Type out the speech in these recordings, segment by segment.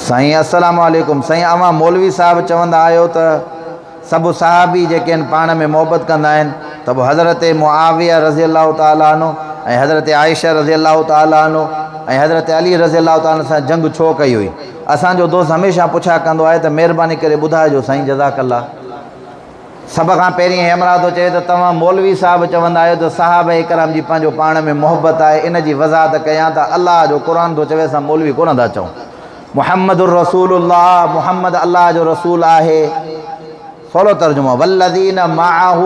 سائين السلام عليڪم سائين اوهان مولوي صاحب چوندا آهيو ته سڀ صحابي جيڪي آهن پاڻ ۾ محبت ڪندا آهن ته پوء حضرت معاويه رضي الله تعالٰي عنه ۽ حضرت عائشه رضي الله تعالٰي عنه ۽ حضرت علي رضي الله تعالٰي عنه سان جنگ ڇو ڪئي هئي اسان جو دوست هميشه پڇا ڪندو آهي ته مهرباني ڪري ٻڌائجو سائين جزاڪ الله. سڀ کان پهرين همراهه ٿو چوي ته توهان مولوي صاحب چوندا آهيو ته صحابه ڪرام جي پنهنجو پاڻ ۾ محبت آهي ان جي وضاحت ڪيان ته الله جو قرآن ٿو چوي اسان مولوي ڪونه ٿا چئون محمد الرسول الله محمد الله جو رسول آهي سولو ترجمو والذين معه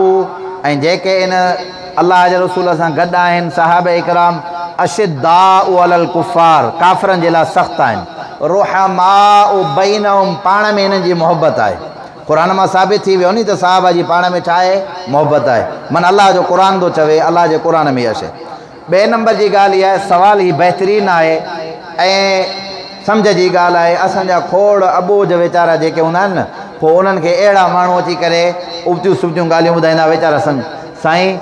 ۽ جيڪي ان الله جي رسول سان گڏ آهن صحابه ڪرام اشداء علی الڪفار ڪافرن جي لاء سخت آهن رحماء بينهم پاڻ ۾ انهن جي محبت آهي قرآن مان ثابت ٿي ويو ني ته صحابه جي پاڻ ۾ ڇا آهي؟ محبت آهي. من الله جو قرآن ٿو چوي، الله جي قرآن ۾ اها شيء. ٻئي نمبر جي ڳالهه اها آهي، سوال هي بهترين آهي ۽ سمجهه جي ڳالهه آهي، اسان جا کوڙ اٻوجهه ويچارا جيڪي هوندا آهن نه، پوء انهن کي اهڙا ماڻهو اچي ڪري ابتيون سبتيون ڳالهيون ٻڌائيندا ويچارا سمجهه سائين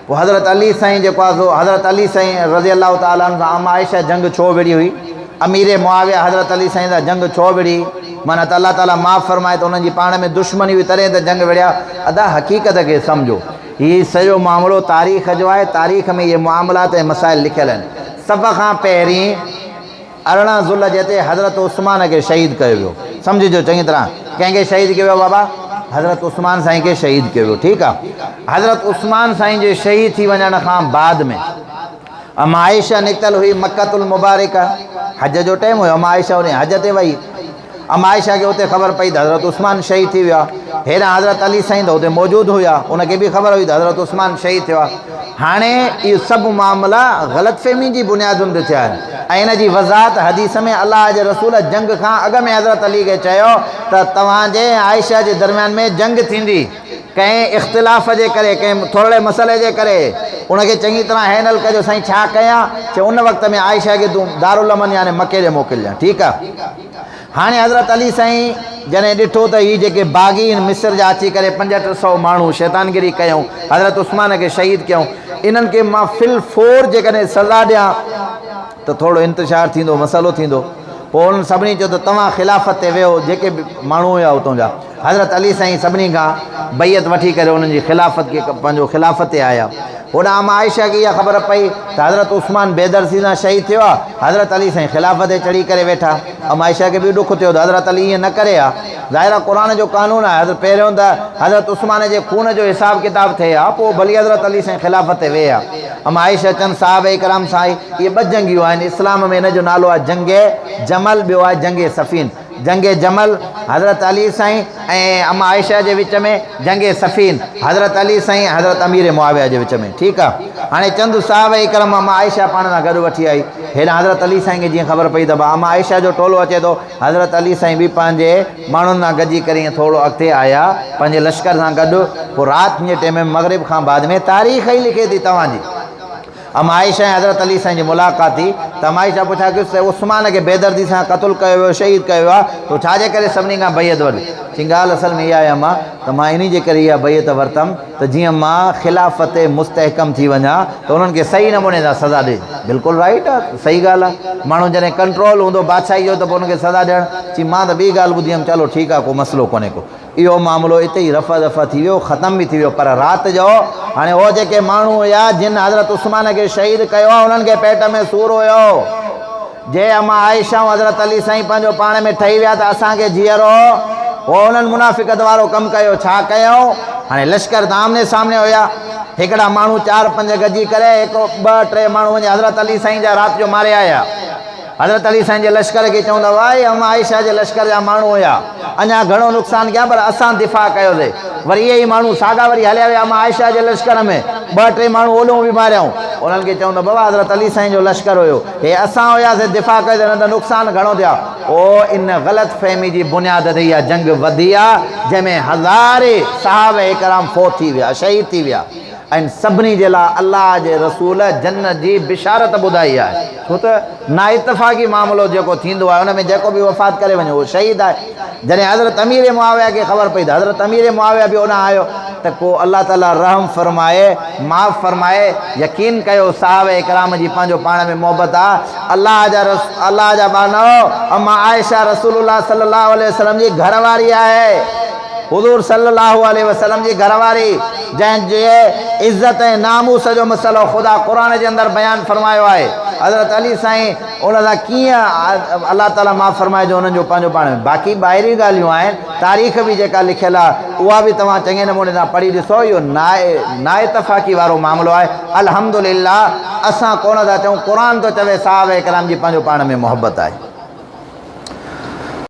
پوء حضرت علي سائين جيڪو آهي سو حضرت علي سائين رضي الله تعالٰي عنه سان ام عائشه جنگ ڇو وڙهي هئي؟ امير معاويه حضرت علي سائين سان جنگ ڇو وڙهي؟ معنيٰ ته الله تعالٰي معاف فرمائي ته انهن جي پاڻ ۾ دشمني هئي تڏهن ته جنگ وڙهيا. ادا حقيقت کي سمجهو. هي سڄو معاملو تاريخ جو آهي، تاريخ ۾ اهي معاملات ۽ مسائل لکيل آهن. سڀ کان پهرين. 18 ذوالحجه تي حضرت عثمان کي شهيد ڪيو ويو. سمجهجو چڱي طرح ڪنهن کي شهيد ڪيو ويو بابا؟ حضرت عثمان سائين کي شهيد ڪيو ويو ٺيڪ آ. حضرت عثمان سائين جي شهيد ٿي وڃڻ کان بعد ۾ اما عائشه نڪتل هئي مڪة المبارڪه حج جو ٽيم هيو اما عائشه انهي حج تي وئي. اما عائشه کي اتي خبر پئي ته حضرت عثمان شهيد ٿي ويو آهي. هيڏانهن حضرت علي سائين ته اتي موجود هيا، ان کي به خبر هئي ته حضرت عثمان شهيد ٿيو آهي. هاڻي اهي سڀ معاملا غلط فهمي جي بنيادن تي ٿيا آهن ۽ ان جي وضاحت حديث ۾ الله جي رسول جنگ کان اڳ ۾ حضرت علي کي چيو ته توهان جي ۽ عائشه جي درميان ۾ جنگ ٿيندي. ڪنهن اختلاف جي ڪري، ڪنهن ٿورڙي مسئلي جي ڪري ان کي چڱي طرح هينڊل ڪجو، سائين ڇا ڪيان؟ چي ان وقت ۾ عائشه کي تون دارالامن يعني مڪي ڏي موڪلجان. ٺيڪ آ. هاڻي حضرت علي سائين جڏهن ڏٺو ته هي جيڪي باغي آهن مصر جا اچي ڪري 65 سئو ماڻهو شيطانگري ڪيائون، حضرت عثمان کي شهيد ڪيائون، انهن کي مان في الفور جيڪڏهن سزا ڏيان ته ٿورڙو انتشار ٿيندو، مسئلو ٿيندو. پوء انهن سڀني چيو ته توهان خلافت تي ويهو، جيڪي به ماڻهو هيا اتان جا. حضرت علي سائين سڀني کان بيعت وٺي ڪري انهن جي خلافت کي پنهنجو خلافت تي آيا. هوڏانهن اما عائشه کي اها خبر پئي ته حضرت عثمان بيدرسي سان شهيد ٿيو آهي، حضرت علي سائين خلافت تي چڙهي ڪري ويٺا. اما عائشه کي به ڏک ٿيو ته حضرت علي ائين نه ڪري ها. ظاهر آهي قرآن جو قانون آهي حضرت پهريون ته حضرت عثمان جي خون جو حساب ڪتاب ٿئي ها پوء ڀلي حضرت علي سائين خلافت تي ويهي ها. اما عائشه چند صحابه ڪرام سان آئي. اهي ٻه جنگيون آهن اسلام ۾ ان جو نالو آهي جنگ جمل ٻيو آهي جنگ صفين. جنگ جمل، حضرت علي سائين ۽ اما عائشه جي وچ ۾، جنگ صفين، حضرت علي سائين ۽ حضرت امير معاويه جي وچ ۾، ٺيڪ آ. هاڻي چند صحابه ڪرام اما عائشه پاڻ سان گڏ وٺي آئي. هيڏانهن حضرت علي سائين کي جيئن خبر پئي ته اما عائشه جو ٽولو اچي ٿو، حضرت علي سائين به پنهنجي ماڻهن سان گڏجي ڪري ائين ٿورو اڳتي آيا، پنهنجي لشڪر سان گڏ، پوء رات جي ٽيم ۾ مغرب کان بعد ۾ تاريخ ئي لکي ٿي توهان جي. ام عائشه ۽ حضرت علي سائين جي ملاقات ٿي ته ام عائشه پڇا ڪيس ته عثمان کي بيدردي سان قتل ڪيو ويو، شهيد ڪيو ويو آهي، تو ڇا جي ڪري سڀني کان بيعت ورتي؟ چيائين ڳالهه اصل ۾ اها آهي امان ته مان انهي جي ڪري اها بيعت ورتم ته جيئن مان خلافت تي مستحڪم ٿي وڃان ته انهن کي صحيح نموني سان سزا ڏي. بلڪل رائيٽ آهي، صحيح ڳالهه آهي، ماڻهو جڏهن ڪنٽرول هوندو بادشاهي جو ته پوء ان کي سزا ڏيڻ، چيائين مان ته ٻي ڳالهه ٻڌي هيم، چلو ٺيڪ آهي ڪو مسئلو ڪونهي ڪو. اهو معاملو اتي ئي رفع دفع ٿي ويو، ختم به ٿي ويو، پر رات جو هاڻي اهي جيڪي ماڻهو هيا جن حضرت عثمان کي شهيد ڪيو آهي انهن کي پيٽ ۾ سور هيو، جي اما عائشه ۽ حضرت علي سائين پنهنجو پاڻ ۾ ٺهي ويا ته اسان کي جيئرو هو انهن منافقت وارو ڪم ڪيو، ڇا ڪيائون؟ هاڻي لشڪر ته آمني سامني هيا، هڪڙا ماڻهو چار پنج گڏجي ڪري هڪ ٻه ٽي ماڻهو وڃي حضرت علي سائين جا رات جو ماري آيا. حضرت علي سائين جي لشڪر کي چوندا هئا، اهي ام عائشه جي لشڪر جا ماڻهو هيا، اڃا گهڻو نقصان ڪيا پر اسان دفاع ڪيوسي. وري اهي ئي ماڻهو ساڳا وري هليا ويا ام عائشه جي لشڪر ۾، ٻه ٽي ماڻهو اوڏهون به ماريائون. انهن کي چوندا، بابا حضرت علي سائين جو لشڪر هيو، هي اسان هياسي دفاع ڪيوسي نه ته نقصان گهڻو ٿيا. پوء ان غلط فهمي جي بنياد تي اها جنگ وڌي آ، جنهن ۾ هزارين صحابه ڪرام فوت ٿي ويا، شهيد ٿي ويا. ۽ سڀني جي لاء الله جي رسول جن جي بشارت ٻڌائي آهي، ڇو ته نااتفاقي معاملو جيڪو ٿيندو آهي ان ۾ جيڪو به وفات ڪري وڃي اهو شهيد آهي. جڏهن حضرت امير معاويه کي خبر پئي ته حضرت امير معاويه به اوڏانهن آيو. ته ڪو الله تعالي رحم فرمائي معاف فرمائي يقين ڪيو صحابه ڪرام جي پنهنجو پاڻ ۾ محبت آ الله جا الله جا ٻانهو اما عائشه رسول الله صلي الله عليه وسلم جي گهر واري آهي حضور صلي الله عليه وسلم جي گهر واري جنهن جي عزت ۽ ناموس جو مسئلو خدا قرآن جي اندر بيان فرمايو آهي حضرت علي سائين ان سان ڪيئن الله تعالي معاف فرمائي جو انهن جو پنهنجو پاڻ ۾ باقي ٻاهريون ڳالهيون آهن تاريخ به جيڪا لکيل آهي اها به توهان چڱي نموني سان پڙهي ڏسو اهو نااتفاقي وارو معاملو آهي الحمدلله اسان ڪونه ٿا چئون قرآن ٿو چوي صحابه ڪرام جي پنهنجو پاڻ ۾ محبت آهي.